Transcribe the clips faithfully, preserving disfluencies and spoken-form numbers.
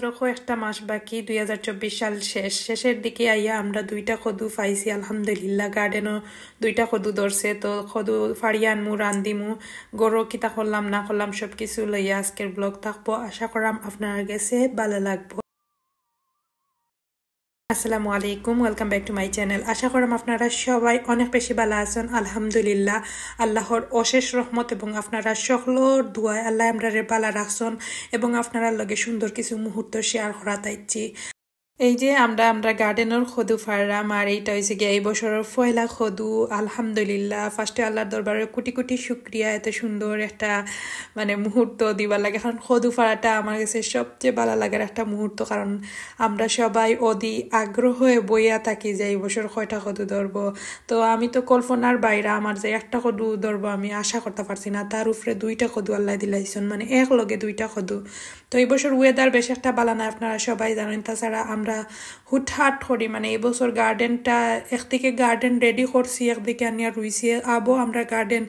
মাত্র কয়েকটা মাস বাকি, দুই হাজার চব্বিশ সাল শেষ। শেষের দিকে আইয়া আমরা দুইটা কদু পাইছি, আলহামদুলিল্লাহ। গার্ডেনও দুইটা কদু ধরছে, তো কদু ফাড়িয়া আনমু, রান্ধিমু, ঘরো কিতা করলাম না করলাম সব কিছু লইয়া আজকের ব্লগ থাকবো। আশা করাম আপনার গেছে ভালো লাগবো। আসসালামু আলাইকুম, welcome back to my channel। আশা করাম আপনারা সবাই অনেক বেশি ভালো আছেন, আলহামদুলিল্লাহ। আল্লাহর অশেষ রহমত এবং আপনারা সকলর দোয়ায় আল্লাহ আমরারে ভালো রাখছেন এবং আপনারা লগে সুন্দর কিছু মুহূর্ত শেয়ার করা তাইছি। এই যে আমরা আমরা গার্ডেনর কদু ফাড়লাম, আর এইটা হয়েছে গিয়া এই বছরের পয়লা কদু। আলহামদুলিল্লাহ, ফার্স্টে আল্লাহর দরবারে কোটি কোটি শুক্রিয়া, এত সুন্দর একটা মানে মুহূর্ত দিবার লাগে। কারণ কদু ফাড়াটা আমার গেছে সবচেয়ে ভালো লাগার একটা মুহূর্ত, কারণ আমরা সবাই অধি আগ্রহে বইয়া থাকি যে এই বছর কয়টা কদু ধরবো। তো আমি তো কল্পনার বাইরে, আমার যে একটা কদু ধরবো আমি আশা করতে পারছি না, তার উপরে দুইটা কদু আল্লাহ দিলাইছন, মানে এক লগে দুইটা কদু। তো এই বছর ওয়েদার বেশ একটা বালা না, আপনারা সবাই জানেন। তাছাড়া আমরা হুটহাট করি, মানে এই বছর গার্ডেনটা একদিকে গার্ডেন রেডি করছি, একদিকে আনিয়া রুইছি, আবো আমরা গার্ডেন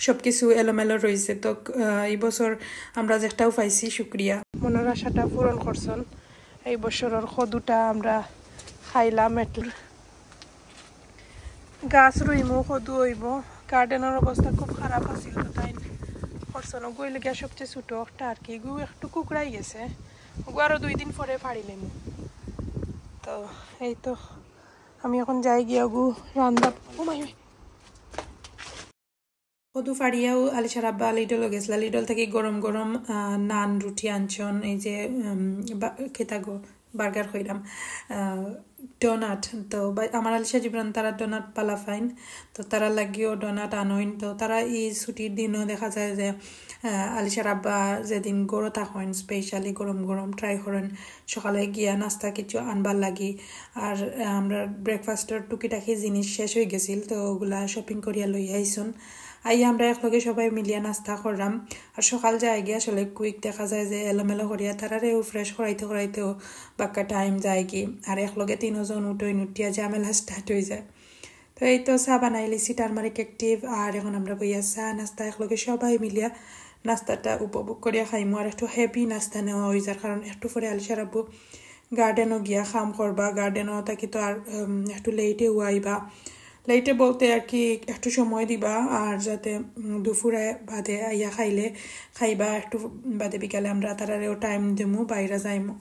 সব কিছু এলোমেলো রইছে। তো আহ, এই বছর আমরা যেটাও পাইছি শুক্রিয়া। মনের আশাটা পূরণ করছন। এই বছরর কদুটা আমরা খাইলাম। একটু গাছ রুইমু, কদু অইবো। গার্ডেনর অবস্থা খুব খারাপ আছিল, তো তাই করছন। ওগু অইলে গিয়া সবচেয়ে ছোট একটা আর কি, গু একটু কুকড়াই গেছে, ওগু আরো দুই দিন পরে ফাড়ি লেমু। তো এই তো আমি এখন যাই গিয়া ওগু রান্দা। ও মাই, কদু ফাড়িয়াও আলিশার আব্বা লিডলও গেছলা। লিডল থাকি গরম গরম আহ, নান রুটি আনছন, এই যে উম, বা- খেতাগো বার্গার কইরাম, আহ, ডোনাট। তো বা- আমার আলিশা জিবরান তারা ডোনাট পালা ফাইন, তো তারা লাগিও ডোনাট আনইন। তো তারা এই ছুটির দিনও দেখা যায় যে আহ, আলিশার আব্বা যেদিন গরো থাকইন, স্পেশালি গরম গরম ট্রাই করেন সকালে গিয়া নাস্তা কিছু আনবার লাগি। আর আহ, আমরা ব্রেকফাস্টর টুকিটাকি জিনিস শেষ হয়ে গেছিল, তো ওগুলা শপিং করিয়া লই আইছন। আইয়া আমরা একলগে সবাই মিলিয়া নাস্তা করলাম। আর সকাল যায় গিয়া আসলে কুইক দেখা যায় যে এলোমেলো করিয়া তারারেও ফ্রেশ করাইতে করাইতেও বাক্কা টাইম যায় কি। আর একলগে তিনজন উঠইন, উঠিয়া ঝামেলা স্টার্ট হয়ে যায়। তো এই তো চা বানাইলিছি, টারমারিক অ্যাক্টিভ। আর এখন আমরা বইয়া চা নাস্তা একলগে সবাই মিলিয়া নাস্তাটা উপভোগ করিয়া খাইমু। আর একটু হেভি নাস্তা নেওয়া হয়ে যার কারণ একটু পরে আলিশার আব্বু গার্ডেনও গিয়া কাম করবা। গার্ডেনও থাকি তো আর উম, একটু লেটে আইবা। লেটে বলতে আর কি একটু সময় দিবা, আর যাতে উম, দুপুরে বাদে আইয়া খাইলে খাইবা, একটু বাদে বিকালে আমরা তারারেও টাইম দিমু, বাইরে যাইমু।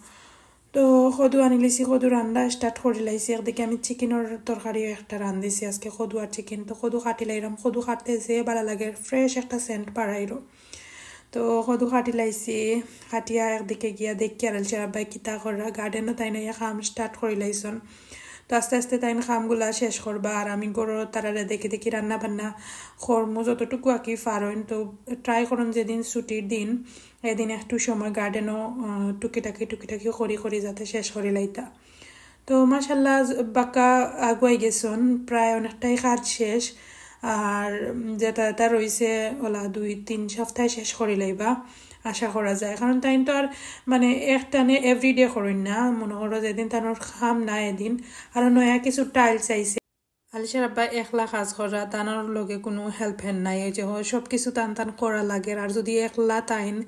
তো কদু আনিলিছি, কদু রান্দা স্টার্ট করি লাইছি। একদিকে আমি চিকেনর তরকারি একটা রান্ধিছি আজকে, কদু আর চিকেন। তো কদু কাটি লাইরাম, কদু কাটতে যে ভালা লাগে, ফ্রেশ একটা সেন্ট বাড়াইরো। তো কদু কাটি লাইছি, কাটিয়া একদিকে গিয়া দেখি আর আলিশার আব্বাই কিতা কররা, গার্ডেনও তাইন আইয়া কাম স্টার্ট করি লাইছন। তো আস্তে আস্তে তাইন কামগুলা শেষ করবা, আর আমি ঘরো তারারে দেখি দেখি রান্না বান্না করমু যতটুকু আর কি পারইন। তো ট্রাই করইন যেদিন ছুটির দিন এদিন একটু সময় গার্ডেনও আহ, টুকিটাকি টুকিটাকি করি করি যাতে শেষ করি লাইতা। তো মাশাল্লাহ বাক্কা আগুয়াই গেছন, প্রায় অনেকটাই কাজ শেষ। আর উম, যেটা যেটা রইছে ওলা দুই তিন সপ্তাহে শেষ করি লাইবা আশা করা যায়, কারণ তাইন তো আর মানে একটানে এভরিডে করইন না, মনে করো যেদিন তানোর কাম না এদিন। আর নয়া কিছু টাইলস আইছে। আলিশার আব্বা একলা কাজ কররা, তানোর লগে কোনো হেল্প হ্যান্ড নাই। এই যে হয় সব কিছু তান তান করা লাগে। আর যদি একলা তাইন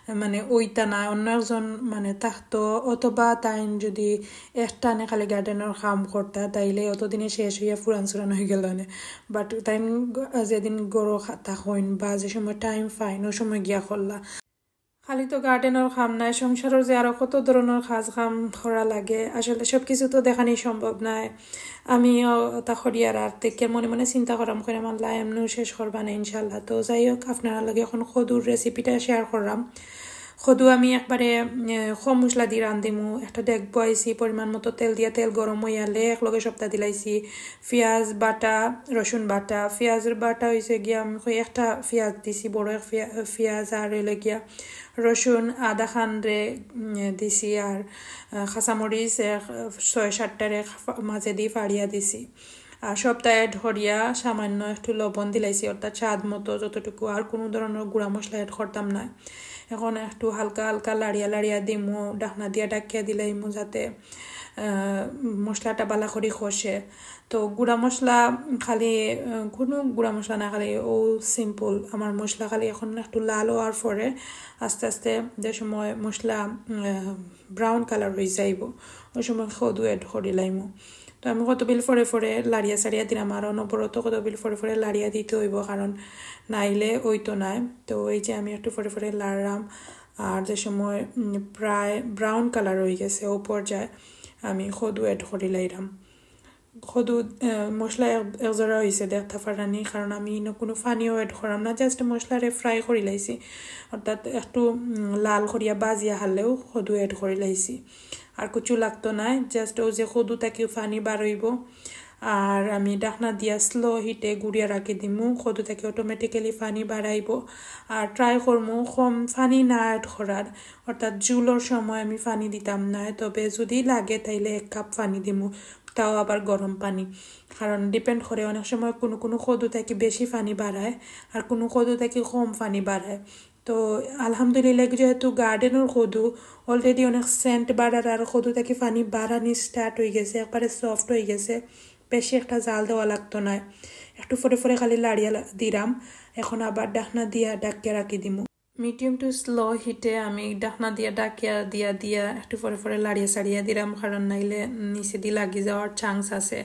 মানে ওইতা না, অন্য একজন মানে থাকতো, অথবা তাইন যদি একটানে খালি গার্ডেনর কাম করতা, তাইলে অতদিনে শেষ হইয়া ফুরান চুরান হয়ে গেল। বাট তাইন গ- যেদিন গরো খা- থাকইন বা যে সময় টাইম পাইন, ওই সময় গিয়া করলা। খালি তো গার্ডেনর কাম নাই, সংসারর যে আরো কত ধরনর কাজ কাম করা লাগে, আসলে সব কিছু তো দেখানি সম্ভব নায়। আমিও তা করিয়ার আর দেখে মনে মনে চিন্তা করাম, কইরাম আল্লাহ এমনেও শেষ করবা না ইনশাল্লাহ। তো যাই হোক, আপনারা লগে এখন কদুর রেসিপিটা শেয়ার করলাম। কদু আমি একবারে এ, কম মশলা দি রান্ধিমু। একটা ডেগ বয়াইছি, পরিমাণ মতো তেল দিয়া, তেল গরম হইয়ালে এক লগে সবটা দিলাইছি। পিঁয়াজ বাটা, রসুন বাটা, পিঁয়াজর বাটা হইছে গিয়া আমি কই একটা পিঁয়াজ দিছি, বড় এক পিঁয়া- পিঁয়াজ, আর হইলে গিয়া রসুন আধা খান রে উম, দিছি, আর আহ, কাঁচামরিচ এক, আহ, ছয় সাতটারে ফা- মাঝে দি ফাড়িয়া দিছি। আর সবটা অ্যাড করিয়া সামান্য একটু লবণ দিলাইছি, অর্থাৎ স্বাদ মতো যতটুকু, আর কোনো ধরনের গুঁড়া মশলা অ্যাড করতাম না। এখন একটু হালকা হালকা লাড়িয়া লাড়িয়া দিমু, ঢাকনা দিয়া ঢাকিয়া দিলাইমু, যাতে আহ, মশলাটা বালা করি কষে। তো গুঁড়া মশলা খালি, আহ, কুনু গুঁড়া মশলা না, খালি অউ সিম্পল আমার মশলা খালি অখন একটু লাল অওয়ার পরে আস্তে আস্তে যে সময় মশলা, আহ, ব্রাউন কালার অইযাইবো, অউ সময় কদু অ্যাড করিলাইমু। তো আমি কতবিল পরে পরে লাড়িয়া সাড়িয়া দিরাম, আর অনবরত কতবিল পরে পরে লাড়িয়া দিতে অইবো, কারণ নাইলে অইতো নায়। তো এই যে আমি একটু পরে পরে লাড়রাম, আর যে সময়, উম, প্রায় ব্রাউন কালার অইগেছে, অউ পর্যায়ে আমি কদু অ্যাড করিলাইরাম। কদু, আহ, মশলা এক, এক জরা অইছে দেখতা পাররানি, কারণ আমি ইনো কুনু পানিও অ্যাড করাম না, just মশলারে ফ্রাই করিলাইছি, অর্থাৎ একটু, উম, লাল করিয়া ভাজিয়া হারলেউ কদু অ্যাড করিলাইছি। আর কুছু লাগতো নায়, just অউ যে কদু থাকিউ পানি বার অইবো। আর আমি ঢাকনা দিয়া স্লো হিটে গুড়িয়া রাখি দিমু, কদু থাকি অটোমেটিক্যালি পানি বার আইবো। আর ট্রাই করমু কম পানি না অ্যাড করার, অর্থাৎ ঝুলর সময় আমি পানি দিতাম না, তবে যদি লাগে তাইলে এক কাপ পানি দিমু, তাও আবার গরম পানি, কারণ ডিপেন্ড করে, অনেক সময় কুনু কুনু কদু থাকি বেশি পানি বার আয় আর কুনু কদু থাকি কম পানি বার আয়। তো আলহামদুলিল্লাহ, যেহেতু গার্ডেনর কদু, অলরেডি অনেক সেন্ট বাড়ার আর কদু থাকি পানি বাড়ানি স্টার্ট অইগেছে, একবারে সফট অইগেছে, বেশি একটা জাল দেওয়া লাগতো নায়। একটু পরে পরে খালি লাড়িয়া লা-, দিরাম। অখন আবার ঢাকনা দিয়া ঢাকিয়া রাখি দিমু। মিডিয়াম টু স্লো হিটে আমি ঢাকনা দিয়া ঢাকিয়া দিয়া দিয়া একটু পরে পরে লাড়িয়া সাড়িয়া দিরাম, কারণ নাইলে নিচেদি লাগি যাওয়ার চান্স আছে।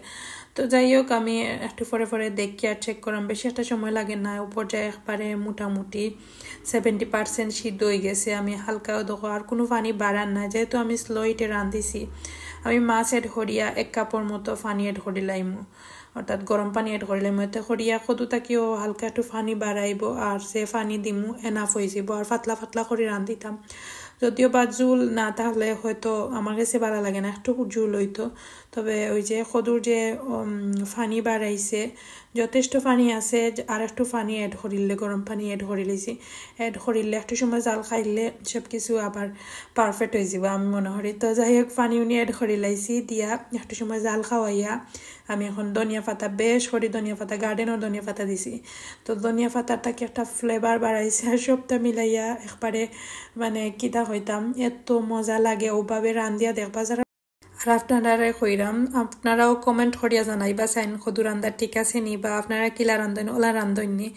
তো যাই হোক, আমি একটু পরে পরে দেখিয়া চেক করাম, বেশি একটা সময় লাগে না, অউ পর্যায়ে একবারে মোটামুটি সেভেন্টি পার্সেন্ট সিদ্ধ অইগেছে। আমি হালকাও দেখো আর কুনু পানি বাড়ার না, যেহেতু আমি স্লো হিটে রান্ধিছি। আমি মাছ অ্যাড করিয়া এক কাপর মতো পানি অ্যাড করিলাইমু, অর্থাৎ গরম পানি অ্যাড করিলাইমু, এতে করিয়া কদু থাকিও হালকা একটু পানি বাড়াইবো, আর যে পানি দিমু এনাফ অইযিবো, আর পাতলা পাতলা করি রান্ধিতাম। যদিও বা ঝুল না থাকলে হয়তো আমার গেছে বালা লাগে না, একটু ঝুল অইতো। তবে ওই যে কদুর যে, উম, পানি বাড়াইছে, যথেষ্ট পানি আছে, যে আর একটু পানি অ্যাড করিলে, গরম পানি অ্যাড করিলিছি, অ্যাড করিলে একটু সময় জাল খাইলে সব কিছু আবার পারফেক্ট অইযিবো আমি মনে করি। তো যাই হোক, পানি উনি অ্যাড করিলাইছি, দিয়া একটু সময় জাল খাওয়াইয়া আমি অখন ধনিয়া পাতা, বেশ করি ধনিয়া পাতা, গার্ডেনর ধনিয়া পাতা দিছি। তো ধনিয়া পাতার থাকি একটা ফ্লেভার বাড়াইছে, আর সবটা মিলাইয়া একবারে মানে কিতা কইতাম, এত মজা লাগে। ওভাবে রান্ধিয়া দেখবা যারা। আর আপনারারে কইরাম, আপনারাও কমেন্ট করিয়া জানাইবা চাইন কদু রান্দা ঠিক আছে নি, বা আপনারা কিলা রান্ধইন, ওলা রান্ধইন নি।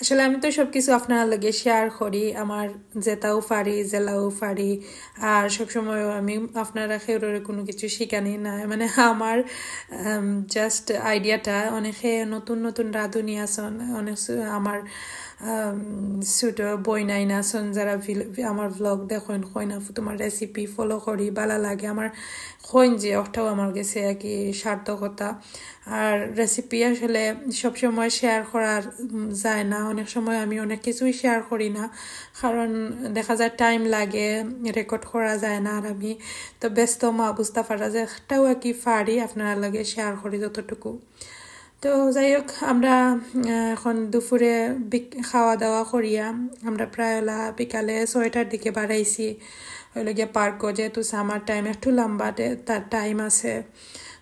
আসলে আমি তো সব কিছু আপনারার লগে শেয়ার করি, আমার যেতাও পারি, যেলাও পারি। আর সবসময় আমি আপনারা কেউরে কুনু কিছু শিখানি না, মানে আমার, আম, জাস্ট আইডিয়াটা, অনেকে নতুন নতুন রাঁধুনি আছইন, অনেক স-, আমার, আম, ছোট বইনাইন আছইন, যারা ভিল-, আমার ভ্লগ দেখইন, কইন, "আপু, তুমার রেসিপি ফলো করি, বালা লাগে।" আমার কইন যে ওটাও আমার গেছে আর কি সার্থকতা। আর রেসিপি আসলে সবসময় শেয়ার করা, উম, যায় না, অনেক সময় আমি অনেক কিছুই শেয়ার করি না, কারণ দেখা যায় টাইম লাগে, রেকর্ড করা যায় না। আর আমি তো ব্যস্ত মা, বুঝতা পারা যায়, একটাও আর কি পারি আপনারার লগে শেয়ার করি যতটুকু। তো যাই হোক, আমরা, আহ, এখন দুপুরে বিক-, খাওয়া দাওয়া করিয়া আমরা প্রায় ওলা বিকালে ছয়টার দিকে বাড়াইছি। অইলো গিয়া পার্কও, যেহেতু সামার টাইম একটু লম্বা ডে-, তার টাইম আছে,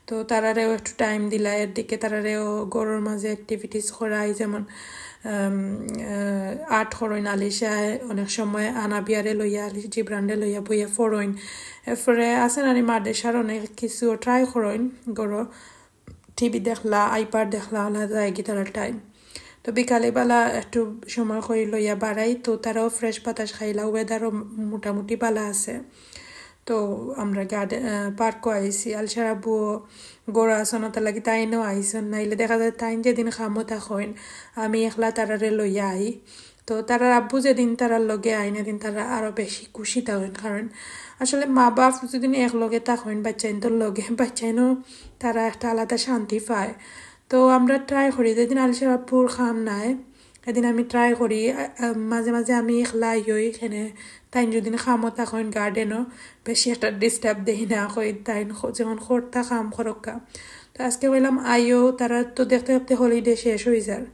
তো তারারেও একটু টাইম দিলা। এর দিকে তারারেও ঘরর মাঝে অ্যাক্টিভিটিস করাই, যেমন, আম, আহ, আর্ট করইন আলিশায়, অনেক সময় আনাবিয়ারে লইয়া, আলিশ জিব্রানরে লইয়া বইয়া পড়ইন। এরপরে আছে নানি মাদ্রাসার অনেক কিছু ট্রাই করইন ঘরো। টিভি দেখলা, আইপ্যাড দেখলা, ওলা যায়গি তারার টাইম। তো বিকালে বেলা একটু সময় করি লইয়া বাড়াই, তো তারাও ফ্রেশ বাতাস খাইলা, ওয়েদারও মোটামুটি বালা আছে। তো আমরা গার্ডেন, আহ, পার্কও আইছি, আলশার আব্বুও ঘরো আছইন, তার লাগি তাইনও আইছইন, নাইলে দেখা যায় তাইন যেদিন কামো থাকইন, আমি একলা তারারে লইয়া আই। তো তারার আব্বু যেদিন তারার লগে আইন, এদিন তারা আরো বেশি খুশি থাকইন, কারণ আসলে মা বাপ যেদিন এক লগে থাকইন বাচ্চাইন্তর লগে, বাচ্চাইনও তারা একটা আলাদা শান্তি পায়। তো আমরা ট্রাই করি, যেদিন আলশার আব্বুর কাম নাই, এদিন আমি ট্রাই করি, আ, আ, মাঝে মাঝে আমি একলা আই অই, এখানে তাইন যেদিন কামো থাকইন গার্ডেনও, বেশি একটা ডিস্টার্ব দেই না, কই তাইন খ-, যেমন করতা কাম করউক্কা। তো আজকে কইলাম আইও, তারার তো দেখতে দেখতে হলিডে শেষ অই যার।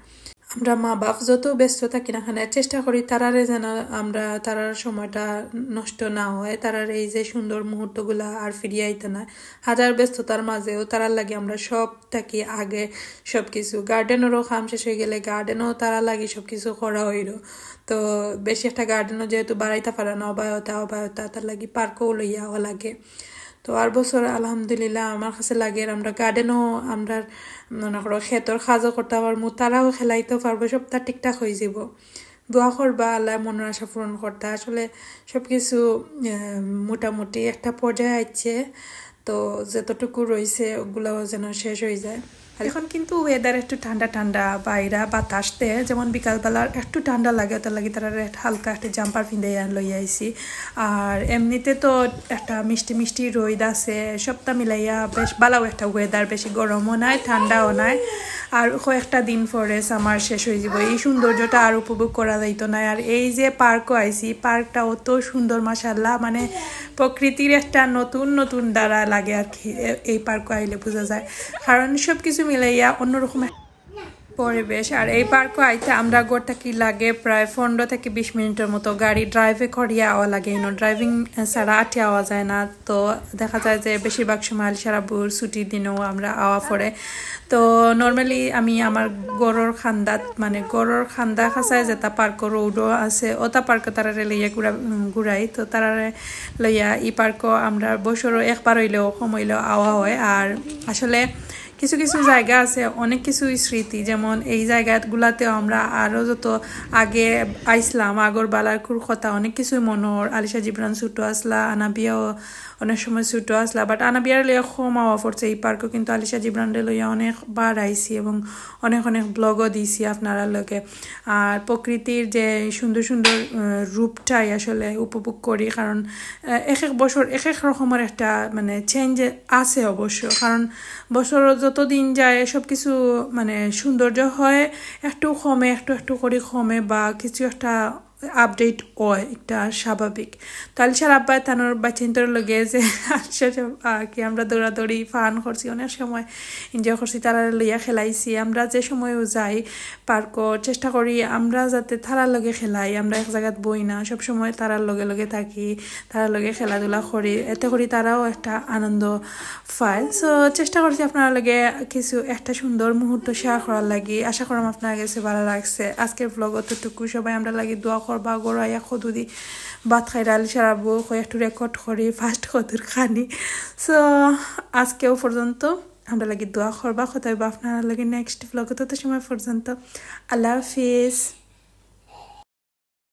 আমরা মা বাপ যত ব্যস্ত থাকি না কেনে, চেষ্টা করি তারারে যেন আমরা, তারার সময়টা নষ্ট না হয়, তারার এই যে সুন্দর মুহূর্তগুলা আর ফিরিয়া আইতা না। হাজার ব্যস্ততার মাঝেও তারার লাগি আমরা সব থাকি আগে সব কিছু, গার্ডেনরও কাম শেষ অই গেলে গার্ডেনও তারার লাগি সব কিছু করা অইলো। তো বেশি একটা গার্ডেনও যেহেতু বাড়াইতা পারা না, অবায়তা, অবায়তা, তার লাগি পার্কও লইয়া আওয়া লাগে। তো আর বছর আলহামদুলিল্লাহ আমার কাছে লাগে আমরা গার্ডেনও, আমরা মনে করো খেতর কাজও করতে পারমু, তারাও খেলাইতে পারবো, সবটা ঠিকঠাক হয়ে যাব। দোয়া করবা আল্লাহ মনের আশা পূরণ করতে। আসলে সব কিছু মোটামুটি একটা পর্যায়ে আইছে, তো যতটুকু রইছে ওগুলাও যেন শেষ হয়ে যায়। আর এখন কিন্তু ওয়েদার একটু ঠান্ডা ঠান্ডা, বাইরা বাতাস দে, যেমন বিকালবেলার একটু ঠান্ডা লাগে, ওটার লাগি তারা রেড হালকা একটা জাম্পার ফিন্দে লই আইছি। আর এমনিতে তো একটা মিষ্টি মিষ্টি রোদ আছে, সবটা মিলাইয়া বেশ ভালো একটা ওয়েদার, বেশি গরমও নাই, ঠান্ডাও নাই। আর কয়েকটা দিন পরে সামার শেষ হয়ে যাব, এই সৌন্দর্যটা আর উপভোগ করা যাইতো না। আর এই যে পার্কও আইছি, পার্কটা অত সুন্দর মাশাআল্লাহ, মানে প্রকৃতির একটা নতুন নতুন ধারা লাগে আর কি। এ-, এই পার্কও আইলে বোঝা যায়, কারণ সব কিছু মিলাইয়া অন্যরকম এক পরিবেশ। আর এই পার্কও আইতে আমরা ঘর থাকি লাগে প্রায় পনেরো থেকে বিশ মিনিটের মতো, গাড়ি ড্রাইভে করিয়া আওয়া লাগে, ইনো ড্রাইভিং ছাড়া আটি আওয়া যায় না। তো দেখা যায় যে বেশিরভাগ সময় আলিশার আব্বুর ছুটির দিনেও আমরা আওয়া পড়ে। তো নর্মালি আমি আমার ঘরর খান্দাত, মানে ঘরর খান্দা কাছায় যেটা পার্ক রোডও আছে, ওটা পার্কে তারারে লইয়া ঘুরা-, উম, ঘুরাই। তো তারারে লইয়া এই পার্কও আমরা বছরও একবার হইলেও কম হইলেও আওয়া হয়। আর আসলে কিছু কিছু জায়গা আছে, অনেক কিছু স্মৃতি, যেমন এই জায়গাগুলাতেও আমরা আরও যত আগে আইসলাম, আগর বালার খুর কথা অনেক কিছু মনে হয়। আলিশা জিবরান ছোটো আসলা, আনাবিয়াও অনেক সময় ছোটো আসলা, বাট আনাবিয়ার লইয়া কম আওয়া পড়ছে এই পার্কও, কিন্তু আলিশা জিবরানরে লইয়া অনেকবার আইছি এবং অনেক অনেক ব্লগও দিছি আপনারা লগে। আর প্রকৃতির যে সুন্দর সুন্দর, আহ, রূপটাই আসলে উপভোগ করি, কারণ, আহ, এক এক বছর এক এক রকমের একটা মানে চেঞ্জ আছে অবশ্য, কারণ বছর যত দিন যায় সব কিছু মানে সৌন্দর্য হয়, একটু কমে, একটু একটু করে কমে বা কিছু একটা আপডেট হয়, একটা স্বাভাবিক। তো আলিশার আব্বায় তানোর বাচ্চাইন্তর লগে যে আলিশা সব, আহ, কি আমরা দৌড়াদৌড়ি ফান করছি, অনেক সময় এনজয় করছি, তারা লইয়া খেলাইছি। আমরা যে সময়ও যাই পার্কও, চেষ্টা করি আমরা যাতে তারার লগে খেলাই, আমরা এক জায়গাত বই না, সব সময় তারার লগে লগে থাকি, তারার লগে খেলাধুলা করি, এতে করি তারাও একটা আনন্দ পায়। সো চেষ্টা করছি আপনারা লগে কিছু একটা সুন্দর মুহূর্ত শেয়ার করার লাগি। আশা করাম আপনার কাছে ভালো লাগছে আজকের ব্লগ অতটুকু। সবাই আমরা লাগি দোয়া করবা, গরু আইয়া কদুদি ভাত খাইরা, আলিশার আব্বু কই একটু রেকর্ড করি ফার্স্ট কদুর খানি। সো আজকেও পর্যন্ত আমরা লাগি দোয়া করবা, কথা হইবা আপনারা লগে নেক্সট ব্লগ। তত সময় পর্যন্ত আল্লাহ হাফিজ।